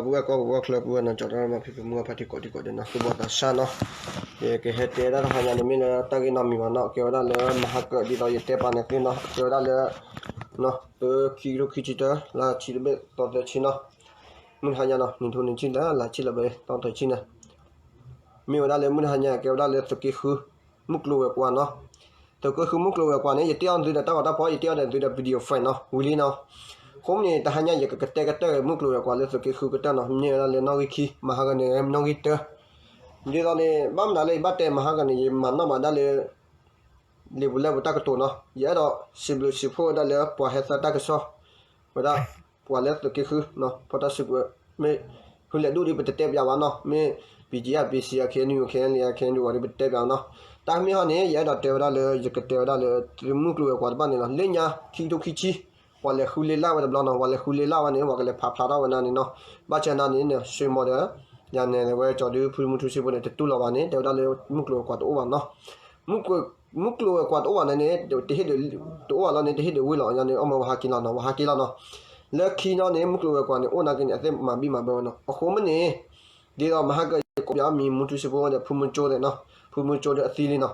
ပဝဲကီၢ်ပူၤကီၢ်ချၢပူၤဝဲနီၤ ကၠီၤတၢ်မၤဖံးဖုးမုၢ်အဖါတံၢ်ကိးဒံကိးဒဲးနီၤ သူၣ်ဘီၣ်သးစၢ်နီၤ, ယကဟဲတဲဒၣ်တဟါညါန့ၣ် မ့ၢ်လၢတၢ်ဂ့ၢ်နီတမံၤဘၣ်နီၤ, ကဲဝဲဒၣ်လၢမဟါကၢဒ်သိးယတဲပာ်န့ၣ်သ့နီၤ, ကဲဝဲဒၣ်လၢ သုခံကထိခံဆံတၢ လါဆံတဘ့ၣ်သီသၢဆံနီၤ, မုၢ်တဟါညါနီၤ နံၣ်ထူနံၣ်ဆံလၢလါဆံလၢဘ့ၣ်သီသၢဆံန့ၣ် မ့ၢ်ဝဲဒၣ်လၢမုၢ်တဟါညါ ကဲဝဲဒၣ်လၢသုးက့ဃု မုၢ်ကျိၤဝဲၤကွာ်နီၤ, သုးက့ဃုမုၢ်ကျိၤဝဲၤကွာ်န့ၣ် ယတဲအီၤသုဒီးတၢ်ဂီၤတၢ်ဖီၣ် ယတဲအီၤဒီးသုဒီး video file နီၤ ဝံၤလံနီၤ, အဃိမ့ၢ်န့ၣ် တဟါညါယကကတဲကတၢၢ်မုၢ်ကျိၤဝဲၤကွာ် လၢသုးက့ဃုကတၢၢ်နီၤ, မ့ၢ်ဝဲဒၣ်လၢနီၣ်ဂံၢ်ခံ မဟါကၢန့ၣ် နီၣ်ဂံၢ်တၢ ဒ်သိးန့ၣ် ဘၣ်မနုၤလၢယဘၣ်တဲမဟါကၢန့ၣ် ယမၤနီၣ်ဘၣ်ဒၣ်လၢ လံာ်ပူၤလဲၢ်ပူၤတၢ်ကတိၤနီၤ, ယအဲၣ်ဒိးစံးဘျုးစံးဖှိၣ်ဝဲဒၣ်လၢပှၤဟဲသၢတၢ်ကစီၣ် ဝဲဒၣ် ပှၤလၢသုးက့ဃု ဖီၣ်တၢ်စုကဝဲၤ မ့ၢ် ဖုလဲၤဒိၣ်ဒီး ပတတဲပၠးဘၣ်နီၤ, မ့ၢ် ပံကံအ ပံစံအ ခ့ၣ်အဲၣ်ယူၣ် ခ့ၣ်အဲၣ်ယူၣ် ပတတဲပၠးဘၣ်နီၤ, တၢ်မ့ၢ်ဟီန့ၣ် ယအဲၣ်ဒိးတဲဝဲဒၣ်လၢ ယကတဲဝဲဒၣ်လၢ သုးမုၢ်ကျိၤဝဲၤကွာ်တဖၣ်န့ၣ်လီၤ, လၢညါ ခံကထိခံဆံ ပှၤလဲၤဃုလ့လၢ်ဝဲတဘျီနီၤ, ပှၤလဲၤဃုလ့လၢ်ဝဲန့ၣ် ပှၤကလဲၤဖးဖျါထီၣ်ဝဲဒၣ်န့ၣ်နီၤ, ဘၣ်ဆၣ်နာ်န့ၣ် ဆွံမီၤဒီး ယၤနဲၣ်ဝဲကၠီၤဒု ဖုမူထူစ့ဖိန့ၣ် တတူၢ်လိာ်ဘၣ်န့ၣ် တဲဝဲဒၣ်လၢမုၢ်ကျိၤဝဲၤကွာ်တအိၣ်ဘၣ်နီၤ မုၢ်ကျိၤဝဲၤကွာ်တအိၣ်ဘၣ်န့ၣ်န့ၣ် တဟ့ၣ်ဒုး တအိၣ်ဘၣ်လီၤန့ၣ် တဟ့ၣ်ဒုးဝ့ၢ်လီၤ, ယၤန့ၣ် အမ့ၢ်ဝဲဟးက့ၤလီၤနီၤ, ဝဲဟးက့ၤလီၤနီၤ, လၢခံနီၤန့ၣ် မုၢ်ကျိၤဝဲၤကွာ်န့ၣ် အိၣ်နာ်က့န့ၣ် အသ့ၣ်မၤဘံၣ်မၤဘၢဝဲနီၤ, အဃိမ့ၢ်န့ၣ် ဒ်သိးမဟါကၢ ယကိးပၠးမံၤမူထူစ့ဖိဒီး ဖုမူကၠိသ့ၣ်နီၤ, ဖုမူကၠိဒီးအသံလံနီၤ,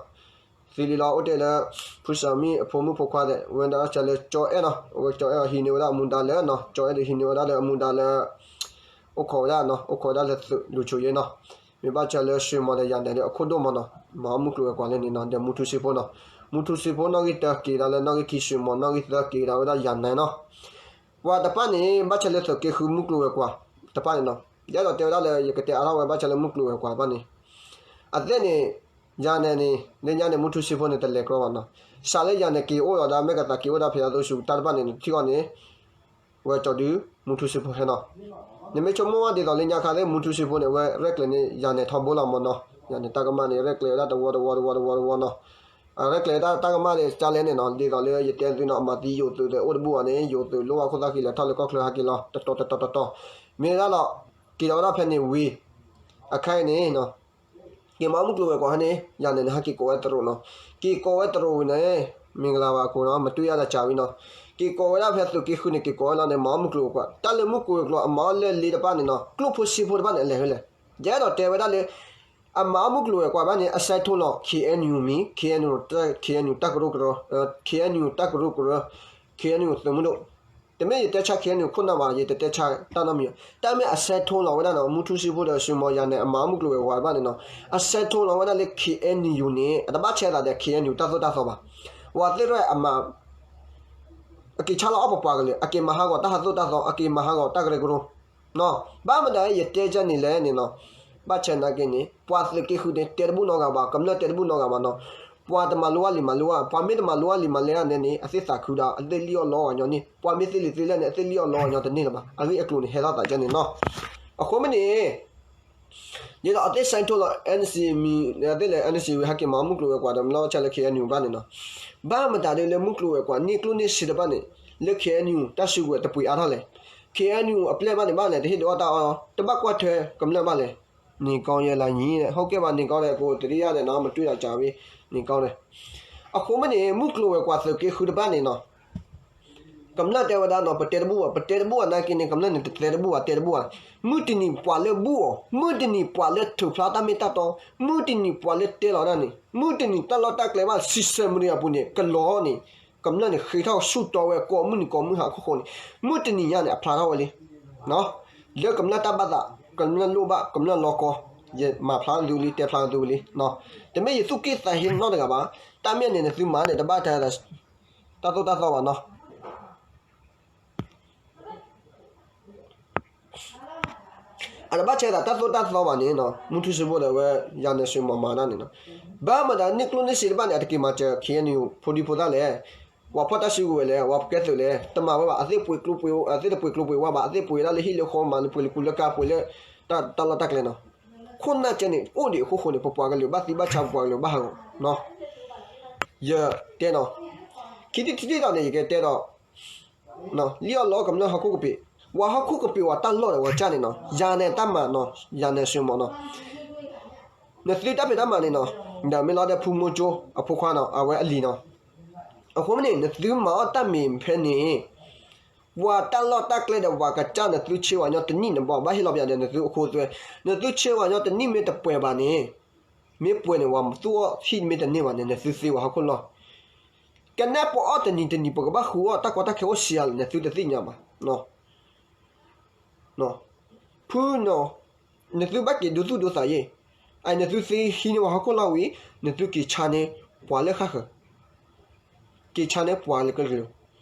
သံလံလီၤ အိၣ်တ့ၢ်လၢ ဖုစၢမံၤအဖိမုၣ်ဖိခွါသ့ၣ် ဝဲဒၣ်ဆၢလၢကၠီအဲၣ်နီၤ, အဝဲကၠီအဲၣ်အီၤဟံးန့ၢ်ဝဲဒၣ်အမူဒါလၢနီၤ, ကၠီအဲၣ်ဒီးဟံးန့ၢ်ဝဲဒၣ်လၢအမူဒါလၢ အိၣ်ခိးဝဲဒၣ်နီၤ, အိၣ်ခိးဝဲဒၣ်လၢသုးလူၤဆိးယ့နီၤ, မ့ၢ်ဘၣ်ဆၢလၢဆွံမီၤဒီးယၤနဲၣ်ဒီးအခိၣ်ဒိၣ်မးနီၤ, မၤအီၣ်မုၢ်ကျိၤဝဲၤကွာ်လၢန့ၣ်နီၤ, ဒီးမူထူစ့ဖိနီၤ, မူထူစ့ဖိနီၣ်ဂံၢ်တၢက့ၤဒၣ်လၢနီၣ်ဂံၢ်ခံ ဆွံမီၤနီၣ်ဂံၢ်သၢက့ၤဒၣ်ဝဲဒၣ်ယၤနဲၣ်နီၤ, ပှၤတဖၣ်န့ၣ် ဘၣ်ဆၢလၢသုးက့ဃုမုၢ်ကျိၤဝဲၤကွာ်တဖၣ်န့ၣ်နီၤ, ယအဲၣ်ဒိးတဲဝဲဒၣ်လၢ ယကတဲအါထီၣ်ဝဲဘၣ်ဆၢလၢမုၢ်ကျိၤဝဲၤကွာ်တဖၣ်န့ၣ်, အသ့ၣ်န့ၣ် ယၤနဲၣ်န့ၣ် လၢညါန့ၣ် မူထူစ့ဖိန့ၣ် တလဲၤကြီဘၣ်နီၤ, စးလၢယၤနဲၣ်က့ၤအိၣ်ဒီး မ့ၢ်ကသးက့ၤအိၣ်ဒီးဖဲအသိစူၤတၢ်တဖၣ်န့ၣ် ထံၣ်အီၤန့ၣ် ဝဲကၠီၤဒု မူထူစ့ဖိဟဲနီၤ, နမ့ၢ်ဆိကမိၣ်ဒ်သိးလၢညါခါသ့ၣ် မူထူစ့ဖိန့ၣ် အဝဲရဲၣ်ကျဲၤန့ၢ်ယၤနဲၣ်ထီဘိလီၤမးနီၤ, ယၤနဲၣ်တၢ်ကမၣ်န့ၣ် ရဲၣ်ကျဲၤဝဲဒၣ်တဝီတဝီတဝီတဝီတဝီနီၤ, အရဲၣ်ကျဲၤတၢ်တၢ်ကမၣ်န့ၣ် ကၢ်လဲၣ်န့ၣ်နီၤ, ဒ်သိးလၢယတဲသုနီၤ အမၤသံယိၤသုးဒီးအိၣ်တဘူၣ်ဘၣ်န့ၣ် ယိၤသုးလိၣ်ဘၣ်ခိၣ်သၣ်ဃံလဲၤထီၣ်လၢကီၢ်ချၢဟဲက့ၤလီၤ တတီၤတတီၤတတီၤ, မ့ၢ်ဒၣ်လီၤ, က့ၤလီၤဝဲဒၣ်ဖဲန့ၣ်ဝံၤ အခါအံၤန့ၣ် က့ၤမၤအီၣ်မုၢ်ကျိၤဝဲၤကွာ်ဟဲန့ၣ် ယၤနဲၣ်န့ၣ် ဟဲက့ၤကိးဝဲတရူးနီၤ, က့ၤကိးဝဲတရူးဝံၤန့ၣ် မ့ၢ်ကလၤဘၣ်အခိၣ်နီၤ မတူၢ်ယၤဒီးကးဝံၤနီၤ, က့ၤကိးဝဲဒၣ်ဖဲသုးက့ဃုန့ၣ် က့ၤကိးဝဲလီၤန့ၣ် မၤအီၣ်မုၢ်ကျိၤဝဲၤကွာ် တၢ်လၢမုၢ်ကျိၤဝဲၤကွာ်အမၤအီၣ်လၢလ့တဖၣ်န့ၣ်နီၤ ကျိၣ်ဖိစ့ဖိတဖၣ်န့ၣ် အလဲၤဖဲလဲၣ်, ယအဲၣ်ဒိးတဲဝဲဒၣ်လၢ အမၤအီၣ်မုၢ်ကျိၤဝဲၤကွာ်ဘၣ်န့ၣ် အဆဲးထိလီၤ ခ့ၣ်အဲၣ်ယူၣ်မံၤ ခ့ၣ်အဲၣ်ယူၣ် ခ့ၣ်အဲၣ်ယူၣ်တၢ်ကရူၢ်ကရၢ ခ့ၣ်အဲၣ်ယူၣ်တၢ်ကရူၢ်ကရၢ ခ့ၣ်အဲၣ်ယူၣ်သုးမုၢ်ဒိၣ်, တမ့ၢ်ယတဲဆါ ခ့ၣ်အဲၣ်ယူၣ်ခိၣ်နၢ်ဘၣ် ယတတဲဆါတၢ်နီတမံၤ, တၢ်မ့ၢ်အဆဲးထိလီၤဝဲဒၣ်န့ၣ် မူထူစ့ဖိဒီးဆွံမီၤယၤနဲၣ် အမၤအီၣ်မုၢ်ကျိၤဝဲၤကွာ်တဖၣ်န့ၣ်နီၤ, အဆဲးထိလီၤဝဲဒၣ်လၢ ခ့ၣ်အဲၣ်ယူၣ်န့ၣ် အတဘၣ်ဆဲးသးဒီး ခ့ၣ်အဲၣ်ယူၣ်တၢ်သိၣ်တၢ်သီဘၣ်, ပှၤသ့ၣ်တဖၣ်အမၤ အက့ၤဆါလီၤအီၣ်ပပှၤကလုာ် အက့ၤမၤဟးဂီၤတၢ်ဟးသိၣ်တၢ်သီ အက့ၤမၤဟးဂီၤတၢ်ကရၢကရိ ဘၣ်မတၤယတဲကန့ၣ်လဲၣ်န့ၣ်နီၤ, ဘၣ်ဆၣ်နာ်က့န့ၣ် ပှၤသုးက့ဃုန့ၣ် တဲတဘူၣ်နီတဂၤဘၣ် ကမျၢၢ်တဲတဘူၣ်နီတဂၤဘၣ်နီၤ, ပှၤတမၤလိဝဲလံာ်မၤလိဝဲ ပှၤမ့ၢ်တမၤလိဝဲလံာ်မၤလဲၢ်န့ၣ် အသ့ၣ်သးခုဒီး အသ့ၣ်လံၣ်အီၣ်လီအီၤညီန့ၣ် ပှၤမ့ၢ်သ့လံာ်သ့လဲၢ်န့ၣ် အသ့ၣ်လံၣ်အီၣ်လီအီၤညီတန့ၢ်လၢၤဘၣ် အဂ့ၢ်အကျိၤန့ၣ် ဟဲထီၣ်သးကန့ၣ်နီၤ, အဃိမ့ၢ်န့ၣ် ဒ်သိးအသ့ၣ်ဆဲးထိလီၤ NCA မံၤ အသ့ၣ်လဲၣ် NCA ဝံၤ ဟဲက့ၤမၤအီၣ်မုၢ်ကျိၤဝဲၤကွာ်ဒီး မ့ၢ်လီၤဆဲးလၢ ခ့ၣ်အဲၣ်ယူၣ် ဘၣ်န့ၣ်နီၤ, ဘၣ်မတၤဒ်လၢမုၢ်ကျိၤဝဲၤကွာ် န့ၢ်ကျိၣ်န့ၢ်စ့တဖၣ်န့ၣ် လၢ ခ့ၣ်အဲၣ်ယူၣ် တၢ်စုကဝဲၤတပှ့ၤအါထီၣ်လဲၣ်, ခ့ၣ်အဲၣ်ယူၣ် အပျဲၢ်ဘၣ်န့ၣ်ဘၣ်လဲၣ် တဟ့ၣ်ဒုးအီၣ်တၢ်အီ တဘၣ်ကွၢ်ထွဲကမျၢၢ်ဘၣ်လဲၣ်, န့ၣ်ကီယဲလၢညံၤ ဟုတ်ကဲ့ပါ န့ၣ်ကီဒီး ကိုသတိရတယ်နော် မတွေ့တာကြာပြီ န့ၣ်ကီဒီး, အဃိမ့ၢ်န့ၣ် မုၢ်ကျိၤဝဲၤကွာ်သုးက့ဃုတဖၣ်န့ၣ်နီၤ ကမျၢၢ်တဲဝဲဒၣ်နီၤ ပတဲတဘူၣ်ဘၣ် ပတဲတဘူၣ်ဘၣ်နာ်က့န့ၣ် ကမျၢၢ်န့ၣ် တတဲတဘူၣ်ဘၣ် တဲတဘူၣ်ဘၣ်, မုၢ်တနံၤပှၤလၢဘူၣ်အီၤ မုၢ်တနံၤပှၤလၢထုးဖျါတၢ်မ့ၢ်တၢ်တီ မုၢ်တနံၤပှၤလၢတဲလီၤတၢ်န့ၣ် မုၢ်တနံၤတၢ်လီၢ်တၢ်ကျဲဘၣ် စံးဆၢမုၢ်တနံၤအပူၤန့ၣ် ကလီၤန့ၣ် ကမျၢၢ်န့ၣ် ဃ့ထီၣ်ဆူၣ်တီဝဲကိးမုၢ်နံၤကိးမုၢ်ဟါအခိၣ်ဃိန့ၣ် မုၢ်တနံၤညါန့ၣ် အဖျါထီၣ်ဝဲလံ လၢကမျၢၢ်တၢ်ဘၣ်သး ကမျၢၢ်လိၣ်ဘၣ် ကမျၢၢ်လီၤကီ ယမၤဖျါသုလံ တဲဖျါသုလံ တမ့ၢ်ယသူၣ်က့ၣ်သးဟ့နီတဂၤဘၣ်, တၢ်မ့ၢ်န့ၣ် နသုမၤန့ၣ် တဘၣ်တၢ် တၢ်သိၣ်တၢ်သီဘၣ်နီၤ အတဘၣ်ဆဲးသးတၢ်သိၣ်တၢ်သီဘၣ်န့ၣ်နီၤ မူထူစ့ဖိဒီးဝဲ ယၤန့ၣ် ဆွံမီၤမၤတၢ်န့ၣ်နီၤ ဘၣ်မတၤန့ၢ်ကျိၣ်န့ၢ်စ့တဖၣ်န့ၣ် အတက့ၤမၤစၢၤ ခ့ၣ်အဲၣ်ယူၣ် ဖိဒံဖိသၣ်လဲၣ်, ပှၤဖီၣ်တၢ်စုကဝဲၤလဲၣ်, ပှၤကဲသုးလဲၣ်, တမၤဝဲဘၣ်, အသ့ၣ်ပှ့ၤကျိပှ့ၤ အသ့ၣ်တပှ့ၤကျိပှ့ၤဝဲဘၣ်, အသ့ၣ်ပှ့ၤဝဲဒၣ်လၢဟံၣ်လၢဃီမး လၢပှ့ၤလၢကူလၢကၤ ပှ့ၤလၢ တၢ်လီၢ်တၢ်ကျဲနီၤ, ခိၣ်နၢ်ကဲန့ၣ် အိၣ်ဒံးအခိၣ်ဃိန့ၣ် ပပှၤကလုာ်ဘၣ်သံဘၣ်ဆါ ပပှၤကလုာ်ဘၣ်ဟးဂီၤနီၤ, ယတဲနီၤ, ခံထံၣ်တထံၣ်ဒီးန့ၣ် ယကတဲဒီး လံၣ်အီၣ်လီအီၣ်ကမျၢၢ်ဟီၣ်ခိၣ်ကပ့ၤ, ပှၤဟီၣ်ခိၣ်ကပ့ၤဝဲတၢ်လီၢ်ဒီးဝဲကၢ်န့ၣ်နီၤ, ယၤန့ၣ်တၢ်မၤနီၤ, ယၤန့ၣ် ဆွံမီၤနီၤ, နသုတၢ်ဖံးတၢ်မၤန့ၣ်နီၤ, ဒီးမ့ၢ်လီၤဒီးဖုမိၢ်ကၠိအဖိခွါနီၤ, အဝဲအလံၤနီၤ, အဃိမ့ၢ်န့ၣ် နသုမၤအီၣ်တၢ်မ့ၢ်ဖဲန့ၣ် ပှၤတၢ်လီၢ်တၢ်ကျဲဒီးပှၤကစၢ် နသုဆ့ဝဲညီတနံၣ်န့ၣ်ဘၣ် ဘၣ်ဟ့ၣ်လီၤပျးဒီးနသုအခိသွဲ, နသုဆ့ဝဲညီတနံၣ်မ့ၢ်တပှဲၤဘၣ်န့ၣ်, မ့ၢ်ပှဲၤန့ၣ် ပှၤသူၣ်အီၣ်ဟံၣ်မ့ၢ်တန့ၢ်ဘၣ်န့ၣ် နသုသ့ဝဲဟီၣ်ခိၣ်လီၢ်, ကနဲၣ်ပအီၣ်တနံၤတနံၤ ပကဘၣ်ဃုအီၣ်တၢ်ကီတၢ်ခဲအိၣ်စှၤလၢနသုတသ့ၣ်ညါဘၣ်. ဖုနီၤ, နသုဘၣ်က့ၤဒိသူၣ်ဒိသးယဲ, အနသုသ့ဟံးန့ၢ်ဝဲဟီၣ်ခိၣ်လီၢ်ဝံၤ, နသုက့ၤဆါန့ၢ်ပှၤလၢဃၣ်ဃၢၤ, က့ၤဆါန့ၢ်ပှၤလၢကလုာ်,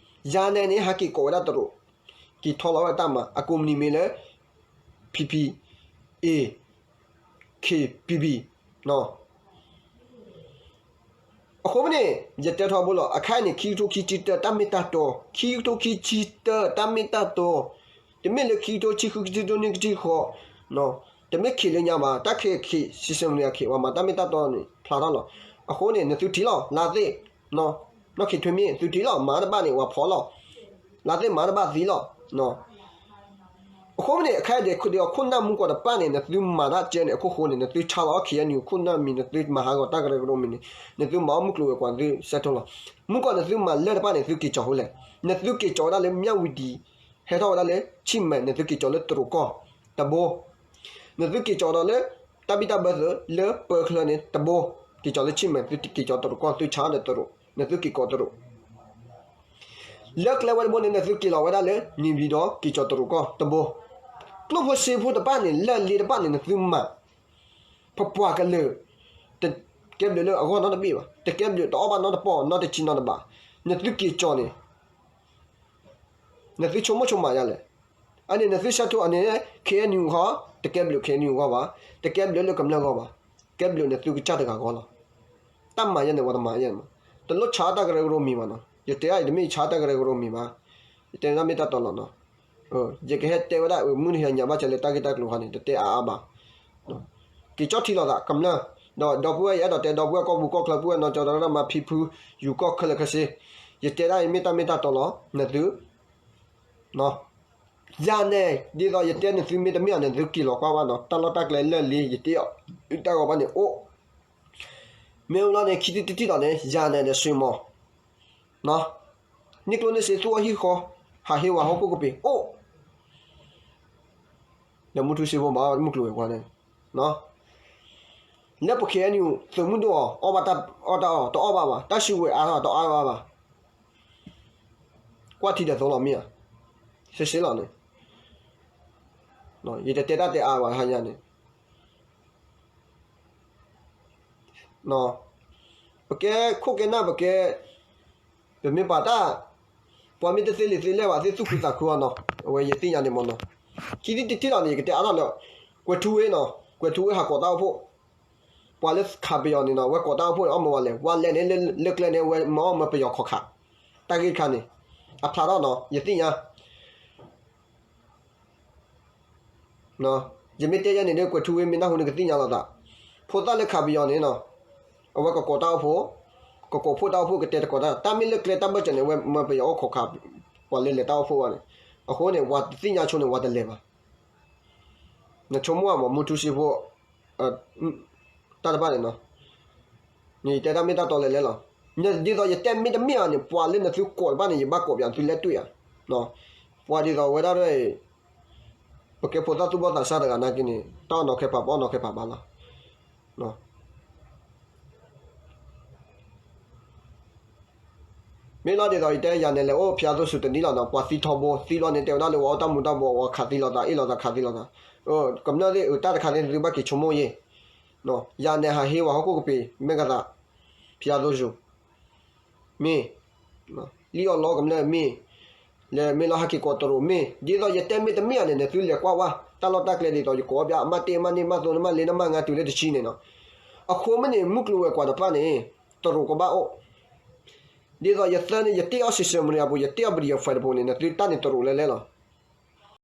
ယၤနဲန့ၣ် ဟးက့ၤကိးဝဲဒၣ်တရူး, က့ၤထီၣ်လီၤဝဲတၢ်မၤ အကိးမုၢ်နံၤမ့ၢ်လၢ ဖံဖံ အ့ ခ့ပံပံ အဃိမ့ၢ်န့ၣ် ယတဲထီဘိလီၤ အခါအံၤန့ၣ် ခံကထိခံဆံတၢ တၢ်မ့ၢ်တၢ်တီ, ခံကထိခံဆံတၢ တၢ်မ့ၢ်တၢ်တီ, တမ့ၢ်လၢခံကထိဆံဃု ခံကထိနွံ ခံကထိဃိး, တမ့ၢ်ခံးလၢညါဘၣ်, တၢ်ခံးခံး ဆံဆံမုၢ်နံၤအခ့ ပှၤမၤတၢ်မ့ၢ်တၢ်တီန့ၣ် ဖျါထီၣ်လီၤ. အဃိန့ၣ် နသုထံၣ်လီၤ လါသ့ၣ်, နီၢ်ခံးထွဲမ့ၢ် သုထံၣ်လီၤ မၤတဘၣ်န့ၣ် ပှၤဖီၣ်လီၤ, လါသ့ၣ်မၤတဘၣ်သံလီၤ. အဃိမ့ၢ်န့ၣ် အခါဒဲး ဒ်သိးခိၣ်နၢ်မူကီၢ်တဖၣ်န့ၣ် နသုမၤတၢ်ကဲန့ၣ် အခိၣ်ဃိန့ၣ် နသုဆါလီၤ ခံးအံၤနုာ် ခိၣ်နၢ်မံၤ နသုမၤဟးဂီၤတၢ်ကရၢကရိမံၤန့ၣ် နသုမၤအီၣ်မုၢ်ကျိၤဝဲၤကွာ် နသုဆဲးထီၣ်လီၤ. မူကီၢ်နသုမၤလၢၢ်တဖၣ်န့ၣ် သုက့ၤကၠီၤဃိလဲၣ်, နသုက့ၤကၠီၤဝဲဒၣ်လၢ မြဝတီ ဟဲထီၣ်ဝဲဒၣ်လၢ ခၠံၣ်မဲၣ် နသုက့ၤကၠီၤလၢတရူးကီၢ် တဘိ, နသုက့ၤကၠီၤဒီးလၢ တၢ်ဘံၣ်တၢ်ဘၢသုး လၢပၢချၢန့ၣ်တဘိ, က့ၤကၠီၤလၢခၠံၣ်မဲၣ် သုက့ၤကၠီၤတရူးကီၢ် သုဆါဒီးတရူး နသုက့ၤကီၤတရူး လၢကျဲဝဲတဘိန့ၣ် နသုက့ၤလီၤဝဲဒၣ်လၢ နေပြည်တော် က့ၤကၠီၤတရူးကီၢ်တဘိ, ကျိၣ်ဖိစ့ဖိတဖၣ်န့ၣ် လၢၢ်လ့တဖၣ်န့ၣ် နသုမၤ ပပှၤကလုာ် တကဲဘျုးလၢအဂီၢ်နီတဘ့ၣ်ဘၣ်, တကဲဘျုးတအီၣ်ဘၣ်နီတပီၢ် နီတဆံနီတဘး, နသုက့ၤကၠီၤန့ၣ် နသုဆိကမိၣ်ဆိကမးယါလဲၣ်. အန့ၣ် နသုဆၢထၢၣ်အန့ၣ် ခ့ၣ်အဲၣ်ယူၣ်ဃီ တကဲဘျုး ခ့ၣ်အဲၣ်ယူၣ်ဃီဘၣ်, တကဲဘျုးလၢကမျၢၢ်ဂီၢ်ဘၣ်, ကဲဘျုးနသုကစၢ်တဂၤဂီၢ်လီၤ. တၢ်မၤယဲန့ၣ် ပှၤတမၤယဲန့ၣ်မး, တလိၣ်ဆါတၢ်ကရၢကရိမံၤဘၣ်နီၤ, ယတဲအံၤတမ့ၢ်ယဆါတၢ်ကရၢကရိမံၤဘၣ်, ယတဲတၢ်မ့ၢ်တၢ်တီလီၤနီၤ. ယကဟဲတဲဝဲဒၣ် မုၢ်တဟဲညါဘၣ်ဆဲးလၢတၢ်ဂ့ၢ်တၢ်ကျိၤခါန့ၣ် တတဲအါအါဘၣ် က့ၤကၠီထံလီၤသး ကမျၢၢ်, ဒီးဒီပုၢ်ဝဲၢ် ယအဲၣ်ဒိးတဲဒီပုၢ်ဝဲၢ် ကီၢ်ပူၤကီၢ်ချၢ ပုၢ်ဝဲၢ်နီၢ်ကၠီတရၣ်မၤဖံဖု ယူၤကီၢ်ခဲလၢာ်ခဲဆ့, ယတဲဒၣ်အံၤမ့ၢ်တၢ်မ့ၢ်တၢ်တီလီၤ နသု ယၤနဲ ဒ်သိးယတဲနသုမ့ၢ်တမ့ၢ်အီၤန့ၣ် နသုက့ၤလီၤကွၢ်ဘၣ်နီၤ, တၢ်လီၢ်တၢ်ကျဲလၢၢ်လ့ ယတဲအီၤ တၢ်ဂီၤဘၣ်န့ၣ်အိၣ်, မ့ၢ်အိၣ်လီၤန့ၣ် ခံထံၣ်တထံၣ်လီၤန့ၣ် ယၤနဲဒီးဆွ့မီၤ န့ၣ်ကျိၣ်န့ၣ်စ့သူၣ်အီၣ်ဟံၣ်ဃီ, ဟးဟ့ဝဲဟီၣ်ခိၣ်ကပ့ၤအိၣ်, ဒီးမုၢ်ထူစ့ဖိမၤမုၢ်ကျိၤဝဲၤကွာ်န့ၣ်, လၢပခဲအံၤနုာ် သုးမုၢ်ဒိၣ်အီၤ အီၣ်ဘၣ်တၢ်အီၣ်တၢ်အီၣ် တအီၣ်ဘၣ်ဘၣ်, တၢ်စုကဝဲၤအါထီၣ်တအီၣ်ဘၣ်ဘၣ်, ကွၢ်ထံဒီးသိလီၤမ့ၢ်ဧါ, စ့စ့လီၤန့ၣ်, ယတတဲတၢ်တဲအါဘၣ်ဟါညါန့ၣ် ပကဲခိၣ်ကဲနၢ် ပကဲ, ပမ့ၢ်ပာ်တၢ်, ပှၤမ့ၢ်တသ့လံာ်သ့လဲၢ်ဘၣ် သ့သူၣ်ခုသးခုအီၤနီၤ, အဝဲယသ့ၣ်ညါန့ၣ်မ့ၢ်နီၤ, ခံထံၣ်တထံၣ်လီၤန့ၣ် ယကတဲအါထီၣ်လၢ, ကွဲၤထူဝ့နီၤ, ကွဲၤထူဝ့ဟးကိးတၢ်အိၣ်ဖှိၣ်, ပှၤလၢခးပယီၤန့ၣ်နီၤ အဝဲကိးတၢ်အိၣ်ဖှိၣ်န့ၣ် အီၣ်မ့ၢ်ဝဲလဲၣ်, ဝဲလဲၣ်န့ၣ် လၢကျဲန့ၣ် အဝဲမၤအီၣ်မၤပယီၤခီၣ်ခါ, တၢ်ဂ့ၢ်တခါန့ၣ်, အဖျါထီၣ်နီၤ ယသ့ၣ်ညါ ယမ့ၢ်တဲယဲန့ၣ်ဒီး ကွဲၤထူဝ့မ့ၢ်နၢ်ဟူန့ၣ် ကသ့ၣ်ညါလီၤသး, ဖိသၣ်လၢခးပယီၤန့ၣ်နီၤ, အဝဲကကိးတၢ်အိၣ်ဖှိၣ်, ကကိးဖှိၣ်တၢ်အိၣ်ဖှိၣ် ကတဲတကိးတၢ်, တၢ်မ့ၢ်လၢကျဲတၢ်ဘၢၣ်စၢၤန့ၣ် အဝဲမၤပယီၤအိၣ်ခီၣ်ခါ, ပှၤလၢလဲၤတၢ်အိၣ်ဖှိၣ်ဘၣ်န့ၣ်, အဃိန့ၣ် ပှၤတသ့ၣ်ညါဆိန့ၣ် ပှၤတလဲၤဘၣ် နဆိကမိၣ်မး မုၢ်ထူစ့ဖိ တၢ်တဖၣ်န့ၣ်နီၤ, ယတဲတၢ်မ့ၢ်တၢ်တီလဲၤလဲၤလီၤ, ဒ်သိးယတဲမ့ၢ်တမ့ၢ်ဧါန့ၣ် ပှၤလၢနသုကိးတဖၣ်န့ၣ် ယဘၣ်ကိးပျးသုလဲၤတွံၢ်ဧါ, ပှၤဒ်သိးဝဲဒၣ် ပကဲဖိသၣ်သူၣ်ဘီၣ်သးစၢ်တဂၤနာ်က့န့ၣ် တၢ်အီၣ်နီၢ်ခဲပၤ ပအီၣ်နီၢ်ခဲပၤဘၣ်လီၤ. မ့ၢ်လီၤဒ်သိးယတဲယၤန့ၣ် လဲၤအိၣ်ဖၠါသိစူၤတနံၣ်လီၤနီၤ, ပှၤသံထီဘိ သံလီၤန့ၣ် တဲဝဲဒၣ်လၢပှၤအီၣ်တၢ်မူၤတၢ်ဘှီး ပှၤခးသံလိာ်သး အ့ၣ်လိာ်သးခးသံလိာ်သး, ကမျၢၢ်သ့ၣ် တၢ်တခါသ့ၣ် သုဘၣ်က့ၤဆိကမိၣ်ယဲၢ်, ယၤနဲဟးဟ့ဝဲဟီၣ်ခိၣ်ကပ့ၤ မဲၢ်ကသး ဖၠါသိစူၤ မ့ၢ် လံၣ်အီၣ်လီကမျၢၢ်မ့ၢ်, လဲၤမ့ၢ်လီၤဟဲက့ၤကိးတရူးမ့ၢ်, ဒ်သိးယတဲမ့ၢ်တမ့ၢ်ဧါန့ၣ် နသုလဲၤကွၢ်ဝဲ တၢ်လီၢ်တၢ်ကျဲဒ်သိးယကိးအီၣ်ပျး မ့ၢ်တ့ၢ်မ့ၢ်န့ၢ် မ့ၢ်သိန့ၢ် မ့ၢ်လ့န့ၢ် မ့ၢ်ငါတုၤလၢတဆံန့ၣ်နီၤ, အဃိမ့ၢ်န့ၣ် မုၢ်ကျိၤဝဲၤကွာ်တဖၣ်န့ၣ် တရူးကဘၣ်အိၣ်, ဒ်သိးယသၢန့ၣ် ယတ့ၢ်အီၣ် social media ပူၤ ယတ့ၢ်အီၣ် video file တပူၤန့ၣ် နသုတၢ်န့ၣ်တရူးလဲၤလဲၤလီၤ,